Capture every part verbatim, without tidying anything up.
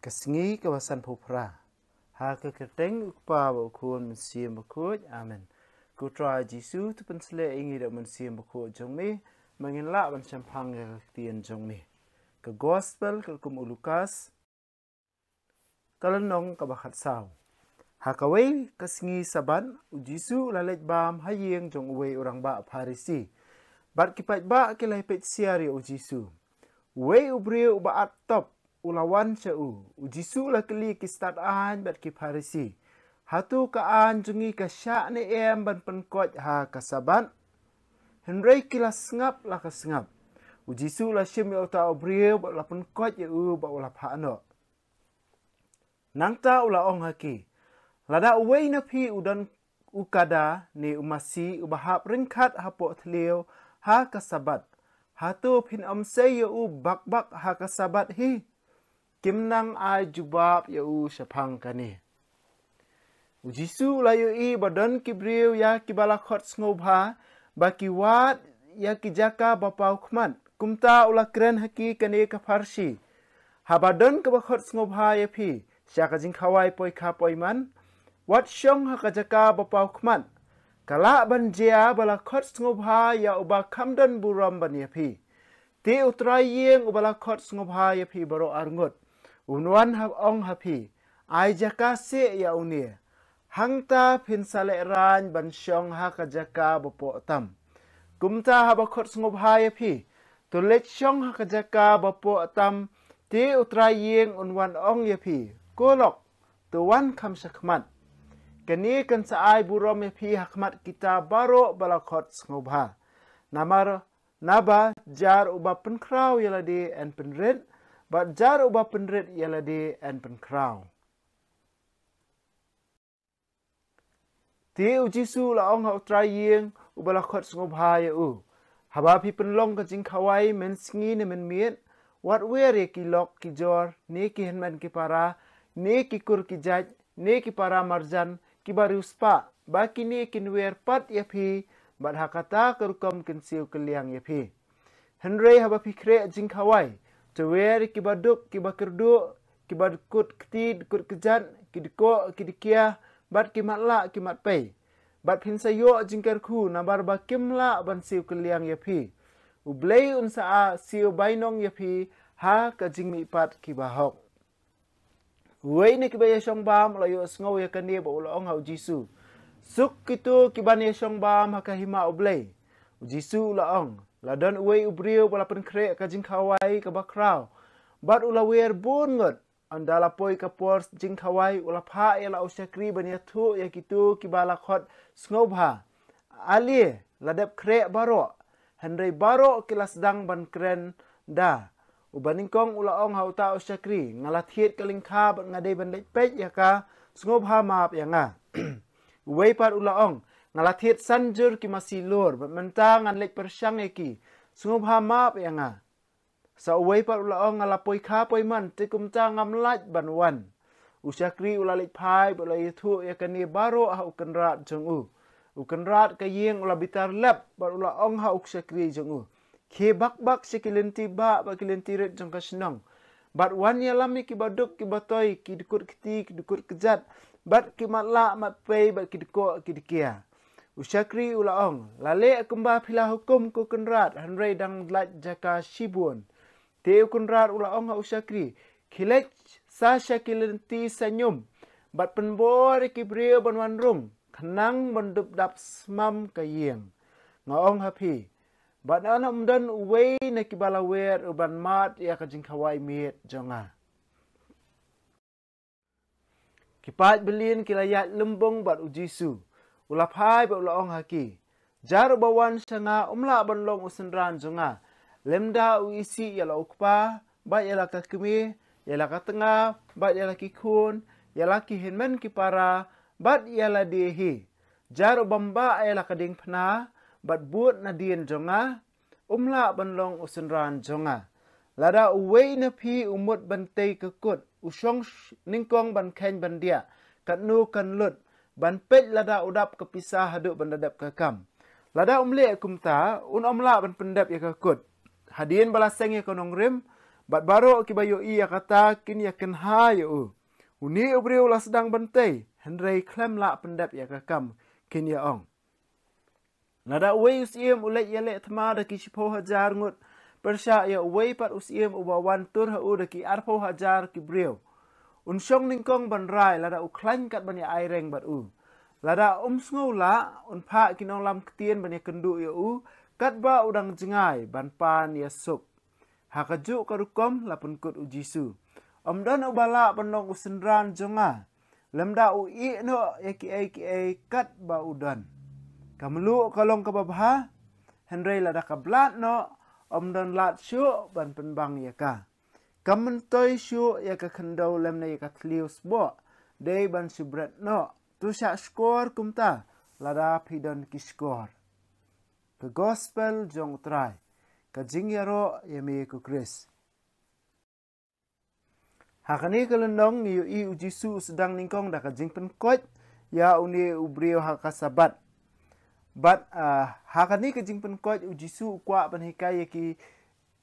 Ka sngi kaba sanphew phra. Ha ka kyrteng U Kpa bad U Khun Mynsiem Bakhuid. Amen. Ko Trai Jisu, to pynshlur ïa ngi da U Mynsiem Bakhuid jong me, ba ngin lah ban shemphang ïa ka ktien jong me. Ka Gospel katkum u Lukas, ka lynnong kaba khatsaw. Ha kawei ka sngi Sabbath, U Jisu u la leit bam ha ïing jong uwei u rangbah Pharisi. Bad ki paidbah ki la ïapeit siar ïa U Jisu. Uwei u briew uba at top u la wan sha u. U Jisu u la kylli ki stad aiñ bad ki Pharisi, "Hato ka aiñ jong ngi ka shah ne em ban pynkoit ha ka Sabbath?" Hynrei ki la sngap la ka sngap. U Jisu u la shim ïa uta u briew bad u la pynkoit ïa u bad u la phah noh. Nangta u la ong ha ki, "Lada uwei na phi u don u kada ne u masi uba hap ryngkat hapoh thliew ha ka Sabbath, hato phin ym sei ïa u bak bak ha ka Sabbath hi? Kim nang ai jubab ïa u shaphang kane." U Jisu u la ïohi ba don ki briew ïa kiba la khot sngewbha ba ki wad ïa ki jaka ba paw khmat. Kumta u la kren ha ki kane ka pharshi, "Haba don kaba khot sngewbha ïa phi sha ka jingkhawai poikha poiman, wat shong ha ka jaka ba paw khmat. Ka lah ban jia ba la khot sngewbha ïa uba kham don burom ban ïa phi. Te u trai ïing uba la khot sngewbha ïa phi baroh arngut un wan ha, ong ha phi, 'Ai jaka seh ïa une. Hangta phin sa lehraiñ ban shong ha ka jaka ba poh tam.' Kumta haba khot sngewbha ïa phi, to leit shong ha ka jaka ba poh tam. Te u trai ïing un wan ong ïa phi, 'Ko lok, to wan kham shakhmat.' Kane kan sa ai burom ïa phi ha khmat kita baroh ba la khot sngewbha. Namar, naba jar uba pynkhraw ïa lade yn pynrit, bad jar uba pynrit ïa lade yn pynkhraw." Te U Jisu u la ong ha u trai ïing uba la khot sngewbha ïa u, "Haba phi pynlong ka jingkhawai mynsngi ne mynmiet, wat wer ïa ki lok ki jor, ne ki hynmen ki para, ne ki kur ki jait, ne ki para marjan kiba riewspah, ba kine kin wer pat ïa phi, bad ha kata ka rukom kin siew kylliang ïa phi. Hynrei haba phi khreh jingkhawai, to wer ïa kiba duk, kiba kyrduh, kiba kut kti kut kjat, ki dkoh ki dkiah, bad ki matlah ki matpei. Bad phin sa ïoh jingkyrkhu, namar ba kim lah ban siew kylliang ïa phi. U Blei un sa siew bainong ïa phi ha ka jingmihpat kiba hok." Uwei na kiba ïashong bam u la ïohsngew ïa kane bad u la ong ha U Jisu, "Suk kito kiban ïashong bam ha ka hima U Blei." U Jisu u la ong, "La don uwei u briew ba la pynkhreh ka jingkhawai kaba khraw, bad u la wer bun ngut. Ynda la poi ka por jingkhawai, u la phah ïa la u shakri ban ïathuh ïa kito kiba la khot sngewbha, 'Ale, la dep khreh baroh.' Hynrei baroh ki la sdang ban kren da. Uba nyngkong u la ong ha uta u shakri, 'Nga la thied ka lyngkha bad nga dei ban leit peit ïa ka, sngewbha map ïa nga.' Uwei pat u la ong, 'Nga la thied san jur ki masi lur, bad mynta ngan leit pyrshang ïa ki, sngewbha map ïa nga.' Sa uwei pat u la ong, 'Nga la poikha poiman, te kumta ngam lah ban wan.' U shakri u la leit phai bad u la ïathuh ïa kane baroh ha u kynrad jong u. U kynrad ka ïing u la bitar lep bad u la ong ha u shakri jong u, 'Khie bak bak sha ki lynti bah bad ki lynti rit jong ka shnong, bad wan ïalam ïa kiba duk kiba toi, ki dkut kti, ki dkut kjat, bad ki matlah matpei, bad ki dkoh ki dkiah.' U shakri u la ong, 'La leh kumba phi la hukum, ko kynrad, hynrei dang lait jaka shibun.' Te u kynrad u la ong ha u shakri, 'Khie leit sa sha ki lynti saiñum, bad pynbor ïa ki briew ban wan rung, khnang ban dup dap smam ka ïing.' Nga ong ha phi, ba yn ym don uwei na kiba la wer uban mad ïa ka jingkhawai miet jong nga." Ki paid byllien ki la ïaid lymbung bad U Jisu. U la phai bad u la ong ha ki, "Jar uba wan sha nga um lah ban long u synran jong nga, lymda u isih ïa la u kpa, bad ïa la ka kmie, ïa la ka tnga, bad ïa la ki khun, ïa la ki hynmen ki para, bad ïa lade hi. Jar ubym bah ïa la ka diengphna, bad bud nadien jong nga, um lah ban long u synran jong nga. Lada uwei na phi u mut ban tei ka kut, u shong sh-, nyngkong ban kheiñ ban diah katno kan lut ban peit lada u dap ka pisa haduh ban da dep ka kam? Lada um leh kumta, un ym lah ban pyndep ïa ka kut. Hadien ba la seng ïa ka nongrim, Bad baroh kiba ïohi ïa kata kin ïa kynha ïa u. Une u briew la sdang ban tei, hynrei khlem lah pyndep ïa ka kam, kin ïa ong. Lada uwei u syiem u leit ïaleh thma da ki shiphew hajar ngut, pyrshah ïa uwei pat u syiem uba wan tur ha u da ki arphew hajar ki briew, un shong nyngkong ban rai lada u khlaiñ kat ban ïa aireng bad u? Lada um sngew lah, un phah ki nonglam ktien ban ïa kynduh ïa u, katba u dang jngai ban pan ïa suk. Ha kajuh ka rukom la pynkut u Jisu: Ym don uba lah ban long u synran jong nga, lymda u ïeh noh ïa kiei kiei katba u don. Ka mluh ka long kaba bha, hynrei lada ka blad noh, ym don lad shuh ban pynbang ïa ka. Kam myntoi shuh ïa ka khyndew lymne ïa ka thliew sboh dei ban shu bret noh. To shah shkor kumta lada phi don ki shkor. Ka gospel jong u Trai. Ka jingïaroh ïa me ko Khrist. Ha kane ka lynnong ngi ïohi u Jisu u sdang nyngkong da ka jingpynkoit ïa une u briew ha ka Sabbath. Bad ah, ha kane ka jingpynkoit u Jisu u kwah ban hikai ïa ki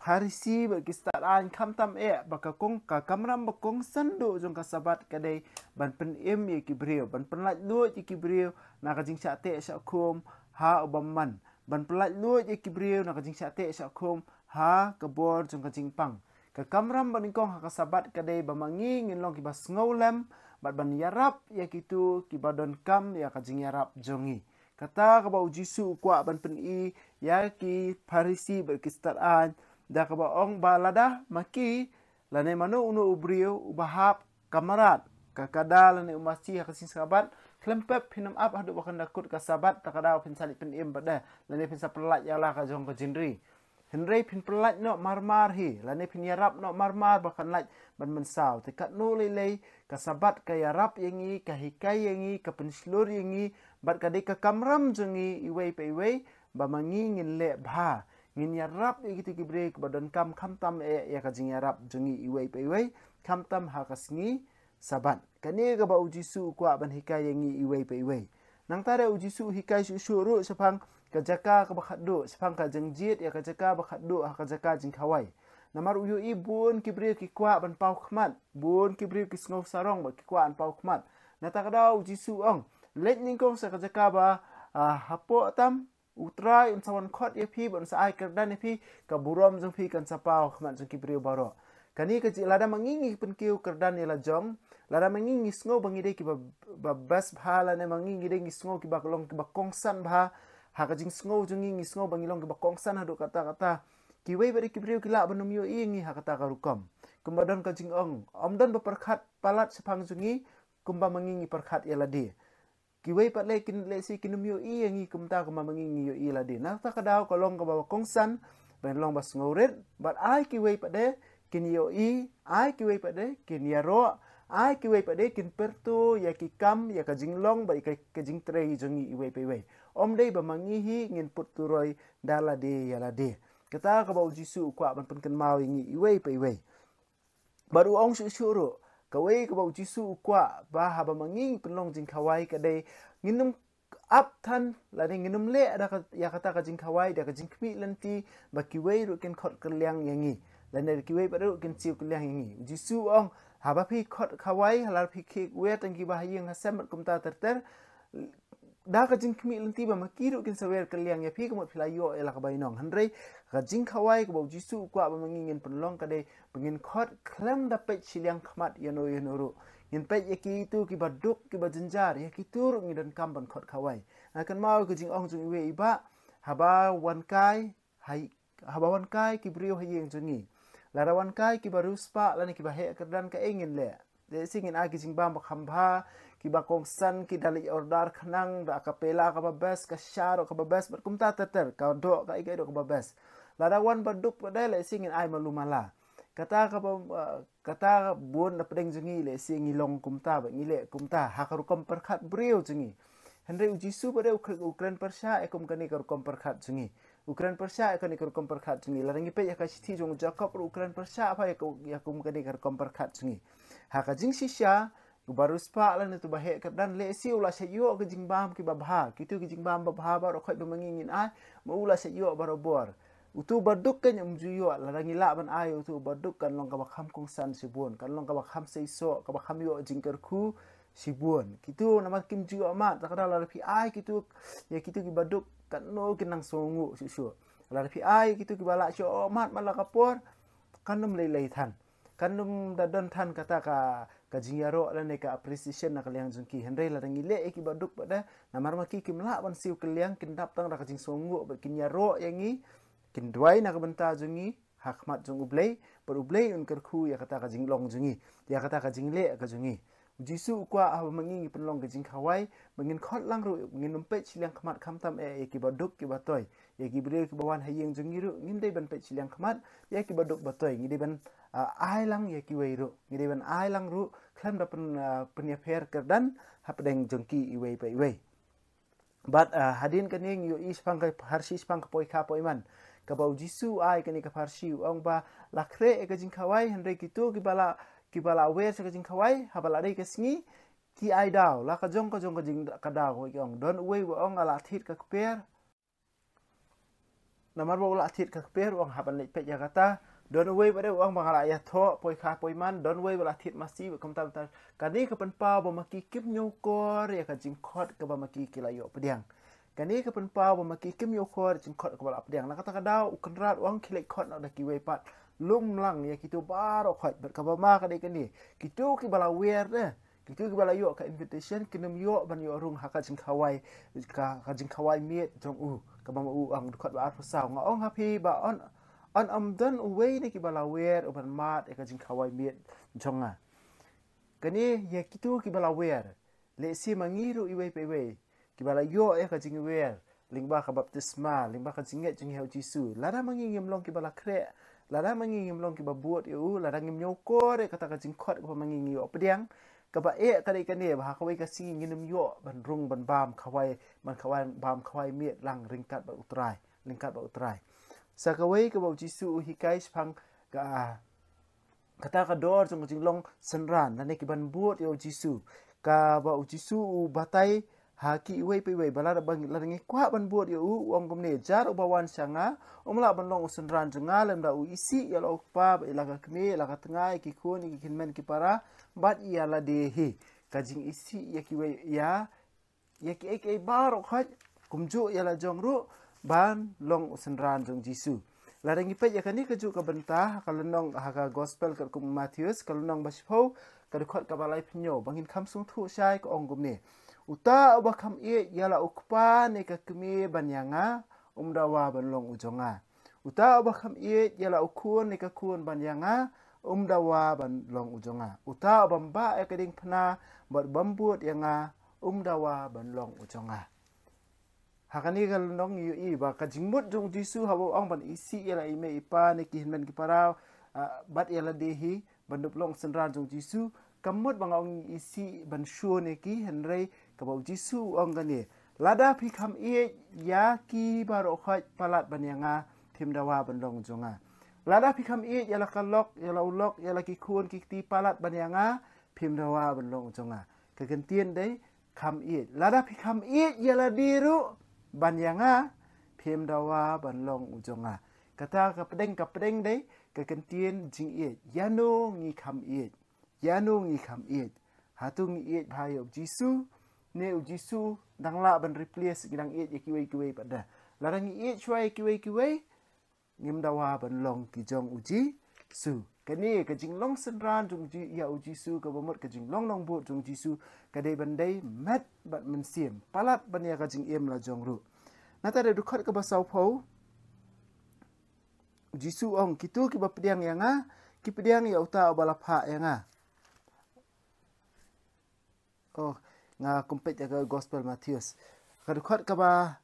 Pharisi bad ki stad aiñ khamtam eh ba ka kong, ka kamram ba kongsan duh jong ka Sabbath ka dei ban pynim ïa ki briew, ban pynlait luid ïa ki briew na ka jingshah teh shah khum ha u bymman, ban pynlait luid ïa ki briew na ka jingshah teh shah khum ha ka bor jong ka jingpang. Ka kamram ba nyngkong ha ka Sabbath ka dei ba ma ngi ngin long kiba sngewlem bad ban ïarap ïa kito kiba donkam ïa ka jingïarap jong ngi. Kata kaba u Jisu u kwah ban pyni ïa ki Pharisi bad ki stad aiñ da kaba ong ba lada ma ki lane mano uno u briew uba hap ka mrad, ka kada lane u masi ha ka sngi Sabbath, khlem pep phin ym ap haduh ba kan da kut ka Sabbath, ta ka daw phin sa leit pynim bad eh, lane phin sa pynlait ïa la ka jong ka jingri. Hynrei phin pynlait noh marmar hi, lane phin ïarap noh marmar ba kan lait ban mynsaw. Te katno lei lei ka Sabbath ka ïarap ïa ngi, ka hikai ïa ngi, ka pynshlur ïa ngi, bad ka dei ka kamram jong ngi iwei pa iwei ba ma ngi ngin leh bha. Ngin ïarap ïa kito ki briew kiba donkam khamtam eh ïa ka jingïarap jong ngi iwei pa iwei, khamtam ha ka sngi Sabbath. Kane kaba u Jisu u kwah ban hikai ïa ngi iwei pa iwei. Nangta re u Jisu u hikai shuh shuh ruh shaphang ka jaka kaba khatduh, shaphang ka jingjied ïa ka jaka ba khatduh ha ka jaka jingkhawai. Namar u ïohi bun ki briew ki kwah ban paw khmat, bun ki briew ki sngew sarong bad ki kwah ban paw khmat. Nangta ka daw u Jisu u ong, leit nyngkong sha ka jaka ba ah, hapoh tam, u Trai un sa wan khot ïa phi bad un sa ai kyrdan ïa phi, ka burom jong phi kan sa paw ha khmat jong ki briew baroh. Kane ka jing, lada ma ngi ngi pynkiew kyrdan ïa la jong, lada ma ngi ngi sngew ba ngi dei kiba, ba best bha, lane ma ngi ngi dei ngi sngew kiba long kiba kongsan bha ha ka jingsngew jong ngi, ngi sngew ba ngi long kiba kongsan haduh katta katta, kiwei pat de ki briew ki lah ban ym ïohi ïa ngi ha kata ka rukom. Kumba don ka jingong, ym don ba pyrkhat palat shaphang jong ngi kumba ma ngi ngi pyrkhat ïa lade. Kiwei pat lei kin lehse kin ym ïohi ïa ngi kumta kumba ma ngi ngi ïohi ïa lade. Nangta ka daw ka long kaba kongsan ban long ba sngewrit, bad ai kiwei pat de kin ïohi, ai kiwei pat de kin ïaroh, ai kiwei pat de kin pyrto ïa ki kam, ïa ka jinglong bad ïa ka, ka jingtrei jong ngi iwei pa iwei. Ym dei ba ma ngi hi ngin put turoi da lade ïa lade. Kata kaba u Jisu u kwah ban pynkynmaw ïa ngi iwei pa iwei. Bad u ong shuh shuh ruh, kawei kaba u Jisu u kwah ba haba ma ngi ngi pynlong jingkhawai ka dei ngin ym ap than lane ngin ym leh da ka, ïa kata ka jingkhawai da ka jingkhmih lynti ba kiwei ruh kin khot kylliang ïa ngi, lane kiwei pat ruh kin siew kylliang ïa ngi. U Jisu u ong, haba phi khot khawai, ha la phi khie wer tang kiba ha ïing ha sem bad kumta ter ter, da ka jingkhmih lynti ba ma ki ruh kin sa wer kylliang ïa phi, ka mut phi la ïoh ïa la ka bainong. Hynrei ka jingkhawai kaba u Jisu u kwah ba ma ngi ngin pynlong ka dei ba ngin khot khlem da peit shiliang khmat ïano ïano ruh. Ngin peit ïa kito kiba duk, kiba jynjar, ïa kito ruh ngi donkam ban khot khawai. Nga kynmaw ka jingong jong iwei i bah, haba wan kai, hai, haba wan kai ki briew ha ïing jong ngi, lada wan kai kiba riewspah lane kiba heh kyrdan, kaei ngin leh? Lehse ngin ai ki jingbam ba kham bha, kiba kongsan, ki da leit order khnang, da a cappella kaba best, ka sha ruh kaba best, bad kumta ter ter, ka doh kaei kaei ruh kaba best. Lada wan ba duk pat de, lehse ngin ai malu mala. Kata kaba, uh, kata bun na pdeng jong ngi, lehse ngi long kumta bad ngi leh kumta ha ka rukom pyrkhat briew jong ngi. Hynrei u Jisu pat de u kren, u kren pyrshah ïa kum kane ka rukom pyrkhat jong ngi. U kren pyrshah ïa kane ka rukom pyrkhat jong ngi. Lada ngi peit ïa ka shithi jong u Jakob ruh u kren pyrshah bha ïa ka, ïa kum kane ka rukom pyrkhat jong ngi. Ha ka jingshisha, uba riewspah lane uba heh kyrdan, lehse u la shait ïoh ki jingbam kiba bha, kito ki jingbam ba bha baroh khoit ba ma ngi ngin ai, ma u la shait ïoh barabor. Utu u baduk kan ym ju ïoh, lada ngi lah ban ai utu u baduk kan long kaba kham kongsan shibun, kan long kaba kham seisoh, kaba kham ïoh jingkyrkhu shibun. Kitu namar kim ju ïoh mad, ta ka daw lada phi ai kitu, ïa kitu ki baduk katno kin nang sngewnguh shuh shuh. Lada phi ai kitu kiba lah shuh mat man la ka por, kan ym lei lei than. Kan ym da don than kata ka, ka jingïaroh lane ka appreciation na ka liang jong ki. Hynrei lada ngi leh ïa ki baduk bad da, namar ma ki kim lah ban siew kylliang, kin dap tang da ka jingsngewnguh bad kin ïaroh ïa ngi, kin duwai na ka bynta jong ngi ha khmat jong U Blei, bad U Blei un kyrkhu ïa kata ka jinglong jong ngi, ïa kata ka jingleh ka jong ngi. U Jisu u kwah haba ma ngi ngi pynlong ka jingkhawai, ba ngin khot lang ruh, ngin ym peit shiliang khmat khamtam eh ïa ki baduk ki batoi. Ïa ki briew kiba wan ha ïing jong ngi ruh, ngim dei ban peit shiliang khmat ïa ki baduk batoi, ngi dei ban, ah, ai lang ïa kiwei ruh, ngi dei ban ai lang ruh khlem da pyn, ah, pynïapher kyrdan hapdeng jong ki iwei pa iwei. Bad, ah, hadien kane ngi ïohi shaphang ka pharshi, shaphang ka poi kha poi man, kaba U Jisu u ai kane ka pharshi, u ong ba la khreh ïa ka jingkhawai, hynrei kitu kiba la, kiba la wer sha ka jingkhawai, haba la dei ka sngi, ki ai daw la ka jong ka jong ka jing, ka daw, ki ong, don uwei ba ong nga la thied ka kper. Namar ba u la thied ka kper, u ong hap ban leit peit ïa kata. Don uwei ba dei u ong ba nga la ïathoh poi kha poi man, don uwei ba la thied masi, ba kumta kumta. Kane ka pynpaw ba ma ki kim ñiewkor ïa ka jingkhot kaba ma ki ki la ïoh pdiang. Kane ka pynpaw ba ma ki kim ñiewkor jingkhot kaba la pdiang. Na kata ka daw u Kynrad u ong khie leit khot noh da kiwei pat. Lum lang ïa kitu baroh khoit, bad kaba ma ka dei kane, kitu kiba la wer ne, kitu kiba la ïoh ka invitation kin ym ïoh ban ïoh rung ha ka jingkhawai, ka, ka jingkhawai miet jong u, kaba ma u ong, dkhot ba arphew saw, nga ong ha phi ba yn, yn ym don uwei na kiba la wer uban mad ïa ka jingkhawai miet jong nga. Kane ïa kitu kiba la wer, lehse ma ngi ruh iwei pa iwei kiba la ïoh ïa ka jingwer lyngba ka baptisma, lyngba ka jingngeit jong ngi ha U Jisu. Lada ma ngi ngim long kiba la khreh, lada ma ngi ngim long kiba bud ïa u, lada ngim ñiewkor ïa kata ka jingkhot kaba ma ngi ngi ïoh pdiang, kaba eh ka dei kane ba ha kawei ka sngi ngin ym ïoh ban rung ban bam khawai, ban khawai, bam khawai miet lang ryngkat bad U Trai, ryngkat bad U Trai. Sa kawei kaba U Jisu u hikai shaphang ka, kata ka dor jong ka jinglong synran lane ki ban bud ïa U Jisu. Kaba U Jisu u batai ha ki iwei pa iwei ba lada, lada ngi kwah ban bud ïa u, u ong kumne, jar uba wan sha nga um lah ban long u synran jong nga, lymda u isih ïa la u kpa bad ïa la ka kmie, ïa la ka tnga, ïa ki khun, ïa ki hynmen ki para, bad ïa lade hi. Ka jingisih ïa kiwei, ïa ïa kiei kiei baroh khoit, kumjuh ïa la jong ruh ban long u synran jong U Jisu. Lada ngi peit ïa kane kajuh ka bynta ha ka lynnong, ha ka gospel katkum u Mathaios, ka lynnong ba shiphew, ka dkhot kaba laiphew hynñiew, ba ngin kham sngewthuh shai, ka ong kumne: Uta uba kham ïeit ïa la u kpa ne ka kmie ban ïa nga, um dawa ban long u jong nga. Uta uba kham ïeit ïa la u khun ne ka khun ban ïa nga, um dawa ban long u jong nga. Uta ubym bah ïa ka diengphna bad bym bud ïa nga, um dawa ban long u jong nga. Ha kane ka lynnong ngi ïohi ba ka jingmut jong U Jisu haba u ong ban isih ïa la i mei i pa ne ki hynmen ki para, ah, bad ïa lade hi ban dup long synran jong U Jisu, kam mut ba nga ong isih ban shun ïa ki, hynrei kaba U Jisu u ong kane: Lada phi kham ïeit ïa ki baroh khoit palat ban ïa nga, phim dawa ban long u jong nga. Lada phi kham ïeit ïa la ka lok, ïa la u lok, ïa la ki khun ki kti palat ban ïa nga, phim dawa ban long u jong nga. Ka kyntien dei kham ïeit. Lada phi kham ïeit ïa lade ruh ban ïa nga, phim dawa ban long u jong nga. Kata ka pdeng, ka pdeng dei ka kyntien jingïeit. Ïano ngi kham ïeit? Ïano ngi kham ïeit? Hato ngi ïeit bha ïa U Jisu, ne U Jisu dang lah ban replace, ngi dang ïeit ïa kiwei kiwei pat da? Lada ngi ïeit shuwa ïa kiwei kiwei, ngim dawa ban long ki jong U Jisu. Kane ka jinglong synran jong U Ji-, ïa U Jisu, kaba mut ka jinglong nongbud jong U Jisu, ka dei ban dei met bad mynsiem, palat ban ïa ka jingim la jong ruh. Nangta da dkhot kaba sawphew, U Jisu u ong: Kito kiba pdiang ïa nga, ki pdiang ïa uta uba la phah ïa nga. Oh, nga kum peit ïa ka gospel Mathaios. Ka dkhot kaba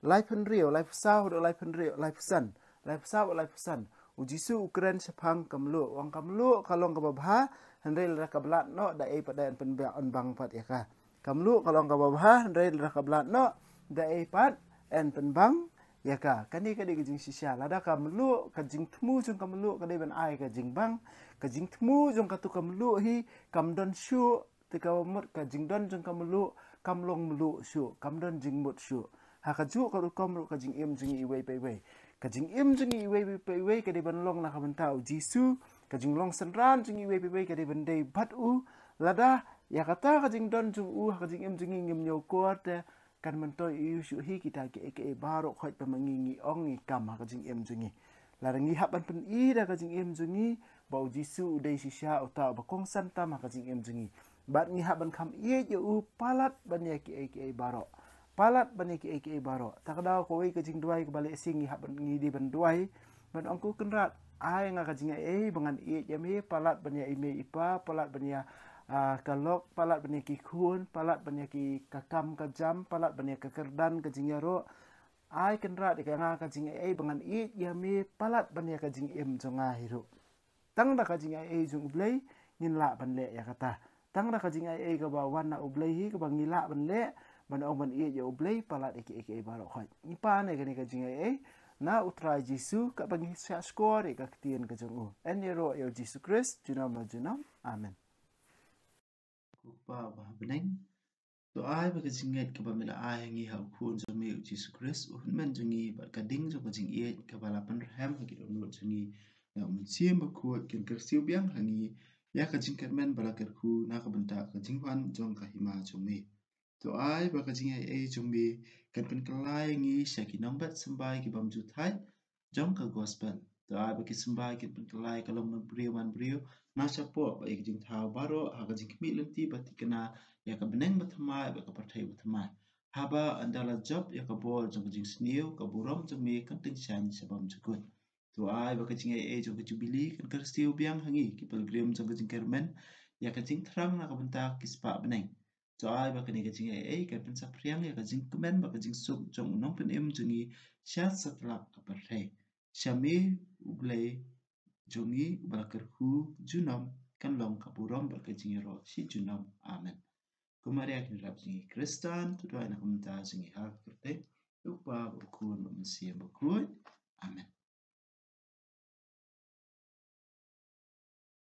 laiphew hynriew, laiphew saw, haduh laiphew hynriew, laiphew san, laiphew saw, laiphew san. U Jisu u kren shaphang ka mluh. U ong ka mluh ka long kaba bha, hynrei lada ka blat noh, da ei pat da yn pynbang, yn bang pat ïa ka. Ka mluh ka long kaba bha, hynrei lada ka blat noh, da ei pat yn pynbang ïa ka. Kane ka dei ka jingshisha. Lada ka mluh, ka jingthmu jong ka mluh ka dei ban ai ka jingbang, ka jingthmu jong katu ka mluh hi kam don shuh, te kaba mut ka jingdon jong ka mluh kam long mluh shuh, kam don jingmut shuh. Ha kajuh ka rukom ruh ka jingim jong ngi iwei pa iwei. Ka jingim jong ngi iwei pa iwei ka dei ban long na ka bynta u Jisu. Ka jinglong synran jong ngi iwei pa iwei ka dei ban dei bad u. Lada ïa kata ka jingdon jong u ha ka jingim jong ngi ngim ñiewkor te, kan myntoi aiu shuh hi kita kiei kiei baroh khoit ba ma ngi ngi ong ngi kam ha ka jingim jong ngi. Lada ngi hap ban pyni da ka jingim jong ngi ba u Jisu u dei shisha uta uba kongsan tam ha ka jingim jong ngi, bad ngi hap ban kham ïeit ïa u palat ban ïa kiei kiei baroh. Palat ban ïa kiei kiei baroh. Ta ka daw kawei ka jingduwai kaba lehse ngi hap ban, ngi dei ban duwai, ban ong, Ko Kynrad, ai nga ka jingaiei ba ngan ïeit ïa me, palat ban ïa i mei i pa, palat ban ïa, ah, ka lok, palat ban ïa ki khun, palat ban ïa ki ka kam ka jam, palat ban ïa ka kyrdan ka jingïaroh. Ai Kynrad, ïa ka nga ka jingaiei ba ngan ïeit ïa me palat ban ïa ka jingim jong nga hi ruh. Tang da ka jingaiei jong U Blei ngin lah ban leh ïa kata. Tang da ka jingaiei kaba wan na U Blei hi kaba ngi lah ban leh, ban ong ban ïeit ïa U Blei palat ïa kiei kiei baroh khoit. Ngi pan ïa kane ka jingaiei na U Trai Jisu kaba ngi shahshkor ïa ka ktien ka jong u. Yn ïaroh ïa U Jisu Khrist junom la junom. Amen. Ko Kpa uba ha bneng, to ai ba ka jingngeit kaba me la ai ha ngi ha u Khun jong me u Jisu Khrist, u hynmen jong ngi, bad ka ding jong ka jingïeit kaba la pynrhem ha ki dohnud jong ngi na u Mynsiem Bakhuid, kin kyrsiew biang ha ngi ïa ka jingkyrmen ba la kyrkhu na ka bynta ka jingwan jong ka hima jong me. To ai ba ka jingaiei jong me kan pynkylla ïa ngi sha ki nongbet symbai ki bym ju thait jong ka gospel. To ai ba ki symbai kin pynkylla ïa ka long man briew man briew na shapoh bad ïa ka jingthaw baroh ha ka jingkhmih lynti ba thikna ïa ka bneng ba thymmai bad ka pyrthei ba thymmai. Haba ynda la jop ïa ka bor jong ka jingsniew, ka burom jong me kan tyngshaiñ sha bymjukut. To ai ba ka jingaiei jong ka Jubili kan kyrsiew biang ha ngi ki pilgrim jong ka jingkyrmen ïa ka jingthrang na ka bynta ki spah bneng. To ai ba kane ka jingaiei kan pynsaphriang ïa ka jingkmen bad ka jingsuk jong u Nongpynim jong ngi sha satlak ka pyrthei. Sha me U Blei jong ngi uba la kyrkhu junom kan long ka burom bad ka jingïaroh shi junom. Amen. Ko Maria Kynrad jong ngi, Khristan, to duwai na ka bynta jong ngi ha ka kyrteng U Kpa, U Khun, U Mynsiem Bakhuid.